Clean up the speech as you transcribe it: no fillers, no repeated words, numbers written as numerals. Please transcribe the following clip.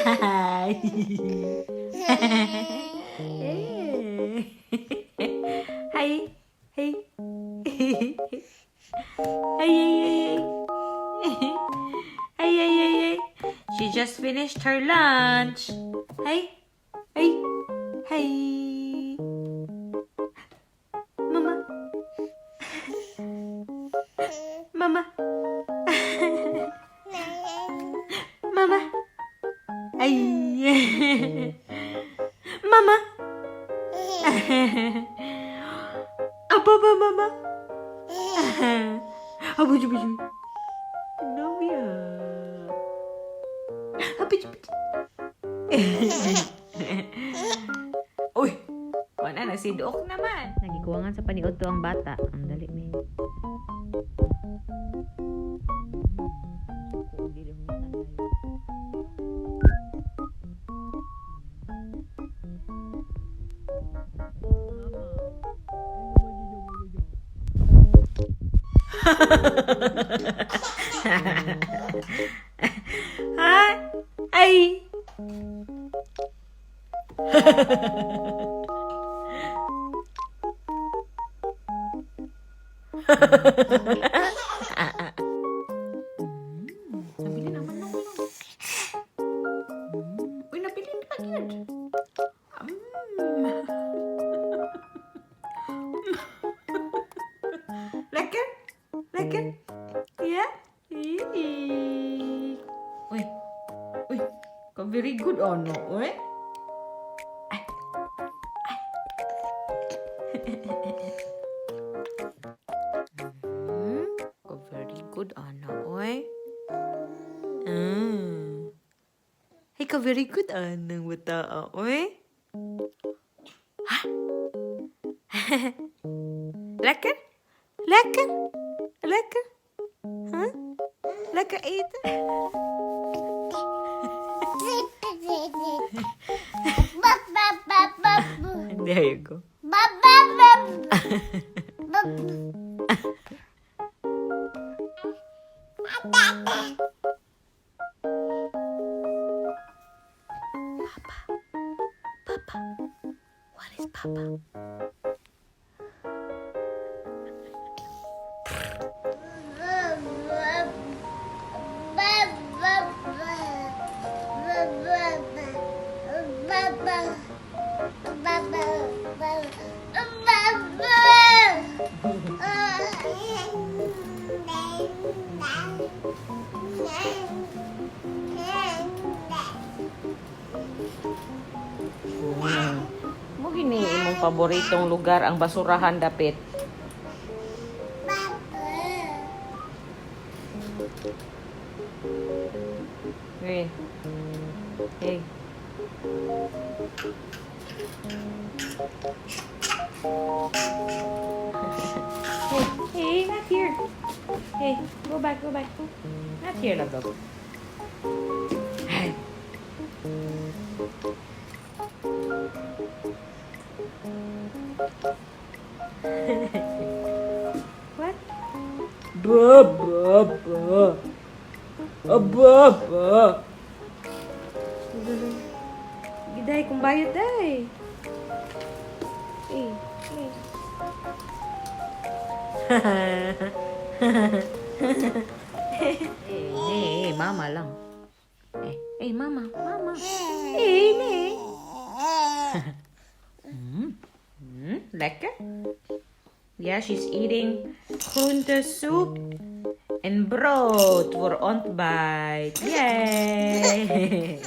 Hi. Hey. Hi. Hey. Hey, hey, hey, hey. Hey, hey, hey, hey. She just finished her lunch. Hey. Hey. Hey. Mama. Mama. Mama. Ay. Mama. Apa, mama? Abu, abu, abu. Novia. Abu, abu. Uy, wala na si Dook naman. Nagikuwangan sa paniudto ang bata. Ang dali mi. Ha? Ay. Nabili naman ng ano. Uy, nabili pa gyud. Lekker? Lekker? Ja? Uy. Uy. Ka very good oh no, uy. Ay. Ay. Ka very good ano, uy. Hey, ka very good anang bata, uy. Ha? Lekker? Lekker? Lekker? Huh? Lekker eten? There you go. Papa. Papa. What is Papa? Mo gini imong paboritong lugar ang basurahan dapit. Hey. Hey. Hey, hey, not here. Hey, go back, go back. Not here, love dog. Hey. What? Ba ba ba. Aba ba. Giday kung bayad day. Hey, hey. Hey, hey, mama lang. Eh, hey, mama, mama. Hey, nee. Lekker. Yeah, she's eating groentesoep en brood voor ontbijt. Yay!